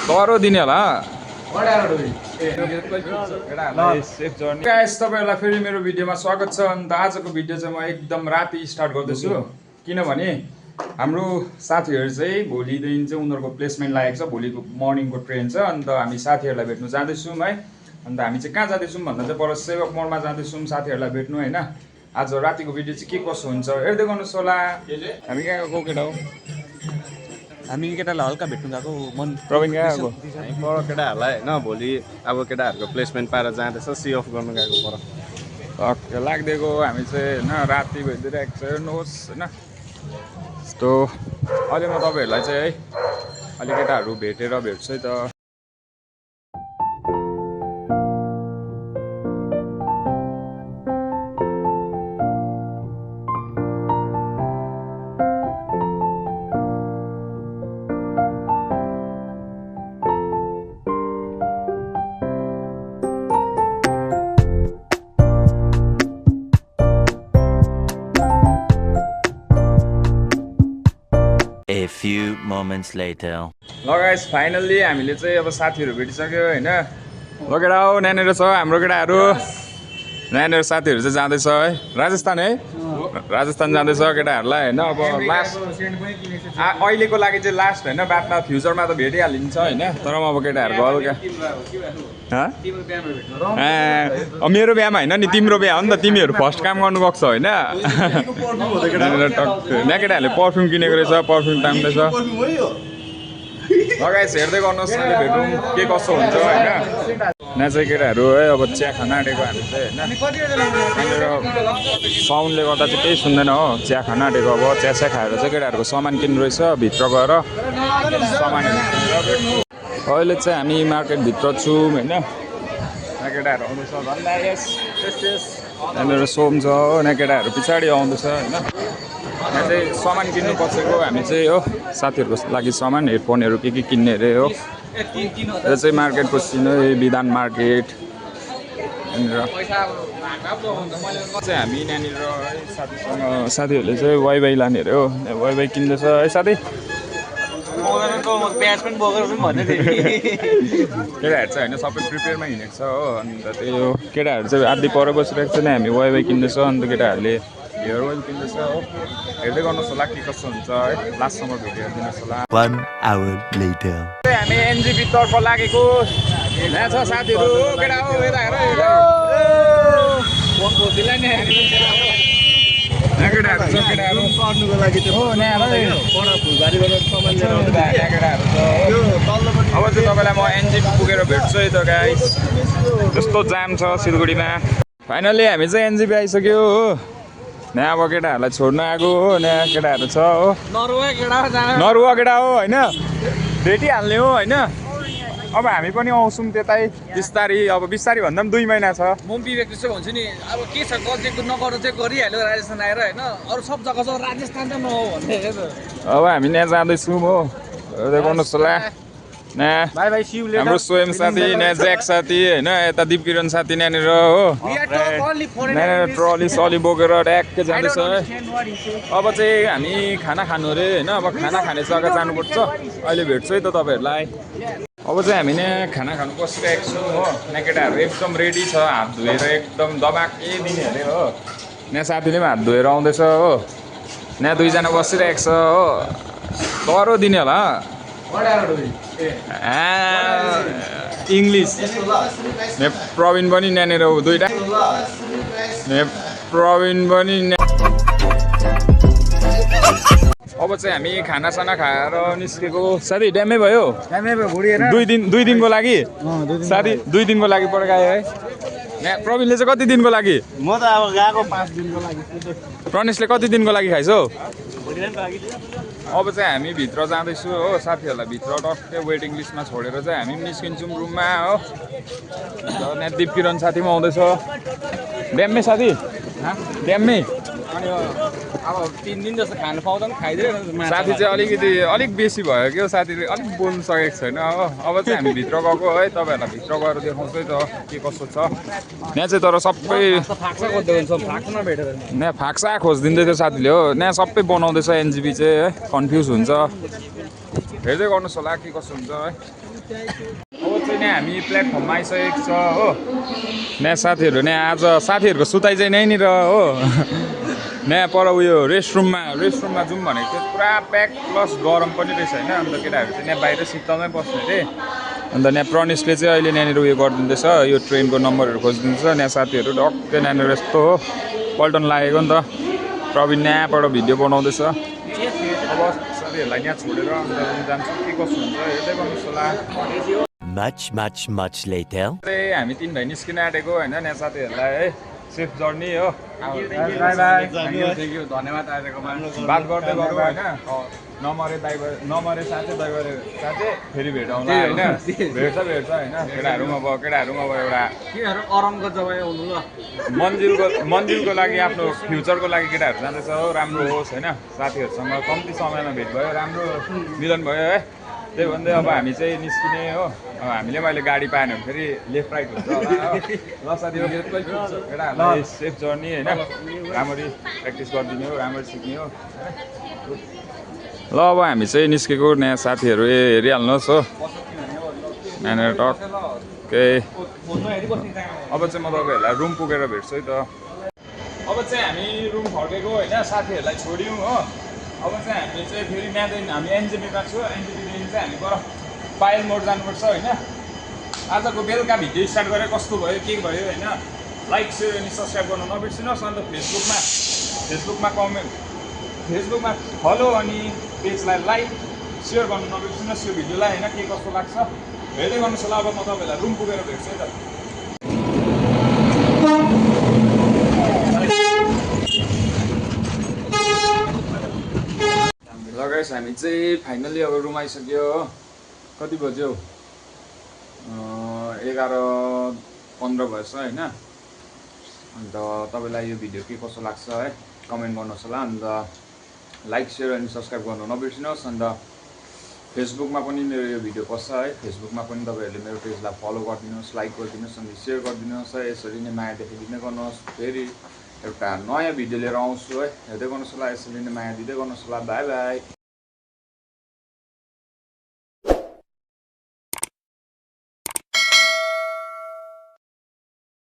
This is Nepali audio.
तरो दिने होला गाइस तपाईहरुलाई फेरि मेरो भिडियोमा स्वागत छ। अन्त आजको भिडियो चाहिँ म एकदम राति स्टार्ट गर्दैछु किनभने हाम्रो साथीहरु चाहिँ भोलिदेखि चाहिँ उनीहरुको प्लेसमेन्ट लागेको छ। भोलिको मर्निङको ट्रेन छ। अन्त हामी साथीहरुलाई भेट्नु जाँदैछौँ है। अन्त हामी चाहिँ कहाँ जाँदैछौँ भन्दा चाहिँ पर सेवक मोडमा जाँदैछौँ साथीहरुलाई भेट्नु हैन। आज रातिको भिडियो चाहिँ के कसो हुन्छ हेर्दै गर्नुस् होला। हामी कहाँ गएको केटा हो? हामी केटालाई हल्का भेट्नु गएको मन प्रवीण कहाँ गएको? पर केटाहरूलाई हैन भोलि अब केटाहरूको प्लेसमेन्ट पाएर जाँदैछ सी अफ गर्नु गएको पर टक्क लाग्दिएको हामी चाहिँ हैन राति भइदिरहेको छ हेर्नुहोस् हैन। यस्तो अहिले म तपाईहरुलाई चाहिँ है अलि केटाहरू भेटेर भेट्छु है त। A few moments later. ल गाइस फाइनल्ली हामीले चाहिँ अब साथीहरु भेटिसक्यो हैन। ल केटा हो नानीहरु छ हाम्रो केटाहरु नानीहरु साथीहरु चाहिँ जाँदैछ है राजस्थान है। राजस्थान जाँदैछ केटाहरुलाई हैन। अब लास्ट अहिलेको लागि चाहिँ लास्ट हैन बादमा फ्युचरमा त भेटिहालिन्छ हैन। तर अब केटाहरुको हल्का मेरो बिहामा हैन नि तिम्रो बिहा हो नि त। तिमीहरु फर्स्ट काम गर्नु गएको छ हैन। यहाँ केटाहरुले पर्फ्युम किनेको रहेछ पर्फ्युम टाम्दैछ। गाइस हेर्दै गर्नुहोस् अहिले भेटौँ के कसो हुन्छ हैन। यहाँ चाहिँ केटाहरू है अब चिया खान आँटेको हामी चाहिँ हैन। साउन्डले गर्दा चाहिँ केही सुन्दैन हो। चिया खान आँटेको अब चिया खाएर चाहिँ केटाहरूको सामान किन्नु रहेछ भित्र गएर सामानहरू किनेर अहिले चाहिँ हामी मार्केटभित्र छौँ हैन। यहाँ केटाहरू आउँदैछ भन्दा यहाँनिर सोम छ हो। यहाँ केटाहरू पछाडि आउँदैछ हैन। यहाँ चाहिँ सामान किन्नु पसेको हामी चाहिँ हो साथीहरूको लागि सामान हेडफोनहरू के किन्ने अरे हो। यो चाहिँ मार्केटको सिन विधान मार्केट यहाँनिर चाहिँ हामी यहाँनिर साथीसँग साथीहरूले चाहिँ वाइवाई लाने अरे हो। वाइवाई किन्दैछ है साथी। केटाहरू चाहिँ होइन सबै प्रिपेयरमा हिँडेको छ हो। अन्त त्यो केटाहरू चाहिँ आधी पर बसिरहेको छ नि हामी वाइवाई किन्दैछ। अन्त केटाहरूले हेयर ओइल किन्दैछ हो। हेर्दै गर्नुहोस् होला के कस्तो हुन्छ है लास्टसम्म भिडियो हेरिदिनुहोस् होला। 1 hour later. हामी एनजिपी तर्फ लागेको यहाँ छ साथीहरू केटा हो यता हेर केटाहरू छ केटाहरू पढ्नुको लागि चाहिँ अब चाहिँ तपाईँलाई म एनजिपी पुगेर भेट्छु है त गाइस। त्यस्तो जाम छ सिलगढीमा। फाइनल्ली हामी चाहिँ एनजिपी आइसक्यो हो। यहाँ अब केटाहरूलाई छोड्नु आएको हो। यहाँ केटाहरू छ हो नरुवा केटा हो होइन भेटिहाल्ने हो होइन। अब हामी पनि आउँछौँ त्यतै बिस्तारी अब बिस्तारी भन्दा पनि 2 महिना छ। म विवेक जस्तो भन्छु नि अब के छ गल्तीको नगर्नु चाहिँ गरिहाल्यो राजस्थान आएर होइन। अरू सब जग्गा छ राजस्थान त नहो भन्ने अब हामी यहाँ जाँदैछौँ हो। हेर्दै गर्नुहोस् होला हाम्रो स्वयं साथी यहाँ ज्याक साथी होइन यता दिपकिरण साथी यहाँनिर हो। यहाँनिर ट्रली सली बोकेर ट्याक्कै जाँदैछ है। अब चाहिँ हामी खाना खानु अरे होइन। अब खाना खाने जग्गा जानुपर्छ अहिले भेट्छु है त तपाईँहरूलाई। अब चाहिँ हामी यहाँ खाना खानु बसिरहेको छौँ हो। यहाँ केटाहरू एकदम रेडी छ हात धोएर एकदम दबाके दिने अरे हो। यहाँ साथीले पनि हात धोएर आउँदैछ हो। यहाँ 2 जना बसिरहेको छ हो। तरो दिने होला इङ्ग्लिस प्रवीण पनि यहाँनिर हो 2टा प्रवीण पनि। अब चाहिँ हामी खानासाना खाएर निस्केको साथी ड्यामै भयो 2 दिनको लागि साथी 2 दिनको लागि पड्कायो है। यहाँ प्रवीणले चाहिँ कति दिनको लागि? म त अब गएको 5 दिनको लागि। प्रणेशले कति दिनको लागि खाइस् हौ? अब चाहिँ हामी भित्र जाँदैछु हो। साथीहरूलाई भित्र टक्कै वेटिङ लिस्टमा छोडेर चाहिँ हामी निस्किन्छौँ रुममा हो। यहाँ दिपकिरण साथी पनि आउँदैछ। ड्याम्मे साथी ड्याम्मे अनि अब 3 दिन जस्तो खानु पाउँदैन खाइदियो। साथी चाहिँ अलिक बेसी भयो क्या साथीले अलिक बोल्नु सकेको छैन हो। अब चाहिँ हामी भित्र गएको है तपाईँहरूलाई भित्र गएर देखाउँछु है त के कस्तो छ। यहाँ चाहिँ तर सबै यहाँ फाक्सा खोजिदिँदै थियो साथीले हो। यहाँ सबै बनाउँदैछ एनजिपी चाहिँ है कन्फ्युज हुन्छ। हेर्दै गर्नुहोस् होला के कसो हुन्छ है। अब चाहिँ नि हामी प्लेटफर्ममा आइसकेको छ हो। यहाँ साथीहरू नै आज साथीहरूको सुताइ चाहिँ यहीँनिर हो। यहाँ पर उयो रेस्टरुममा जाउँ भनेको थियो, पुरा प्याक प्लस गरम पनि रहेछ होइन। अन्त केटाहरू चाहिँ यहाँ बाहिर शीतलमै बस्ने अरे। अन्त यहाँ प्रणेशले चाहिँ अहिले यहाँनिर उयो गरिदिँदैछ, यो ट्रेनको नम्बरहरू खोजिदिँदैछ। यहाँ साथीहरू टक्कै यहाँनिर यस्तो हो पल्टन लागेको नि त। प्रवीण यहाँबाट भिडियो बनाउँदैछ। अब साथीहरूलाई यहाँ छोडेर अन्त जान्छु के कसो हुन्छ हेर्दै गर्नुहोस् होला। Much later. हामी 3 भाइ निस्किन आँटेको होइन। यहाँ साथीहरूलाई है सेफ जर्नी हो। थ्याङ्क यू धन्यवाद आइदिएकोमा। बात गर्दै गरौँ होइन। नमरे साँच्चै फेरि भेटौँला होइन। भेट्छ होइन। केटाहरूमा भयो एउटा केहरू अरङ्ग जग्गा आउनु ल। मन्जिलको लागि आफ्नो फ्युचरको लागि केटाहरू जाँदैछ हो। राम्रो होस् होइन। साथीहरूसँग कम्ती समयमा भेट भयो, राम्रो मिलन भयो है। त्यही भन्दै अब हामी चाहिँ निस्किने हो। अब हामीले मैले गाडी पाएन भने फेरि लेफ्ट राइट हुन्छ होला हो। ल साथी केटाहरूलाई सेफ जर्नी होइन। राम्ररी प्र्याक्टिस गरिदिने हो, राम्ररी सिक्ने हो। ल अब हामी चाहिँ निस्केको। नयाँ साथीहरू हेरिहाल्नुहोस् हो। यहाँनिर टक्कै अब चाहिँ म तपाईँहरूलाई रुम पुगेर भेट्छु है त। अब चाहिँ हामी रुम फर्केको होइन। साथीहरूलाई छोड्यौँ हो। अब चाहिँ हामी चाहिँ फेरि त्यहाँदेखि हामी एनजेपीमा छु। एनजेपीदेखि चाहिँ हामी पर पायल मोड जानुपर्छ होइन। आजको बेलुका भिडियो स्टार्ट गरेर कस्तो भयो के भयो होइन। लाइक सेयर अनि सब्सक्राइब गर्न नबिर्सिनुहोस्। अन्त फेसबुकमा फलो अनि पेजलाई लाइक सेयर गर्न नबिर्सिनुहोस् यो भिडियोलाई होइन। के कस्तो लाग्छ हेर्दै गर्नुहोस् होला। अब म तपाईँहरूलाई रुम पुगेर भेट्छु है त। लगाइस हामी चाहिँ फाइनल्ली अब रुम आइसक्यो हो। कति बज्यो 11:15 भएछ होइन। अन्त तपाईँलाई यो भिडियो के कसो लाग्छ है कमेन्ट गर्नुहोस् होला। अन्त लाइक सेयर अनि सब्सक्राइब गर्न नबिर्सिनुहोस्। अन्त फेसबुकमा पनि मेरो यो भिडियो पस्छ है। फेसबुकमा पनि तपाईँहरूले मेरो पेजलाई फलो गरिदिनुहोस्, लाइक गरिदिनुहोस् अनि सेयर गरिदिनुहोस् है। यसरी नै माया देखाइदिँदै गर्नुहोस्। फेरि एउटा नयाँ भिडियो लिएर आउँछु है। हेर्दै गर्नुहोस् होला। यसरी नै माया दिँदै गर्नुहोस् होला। By by.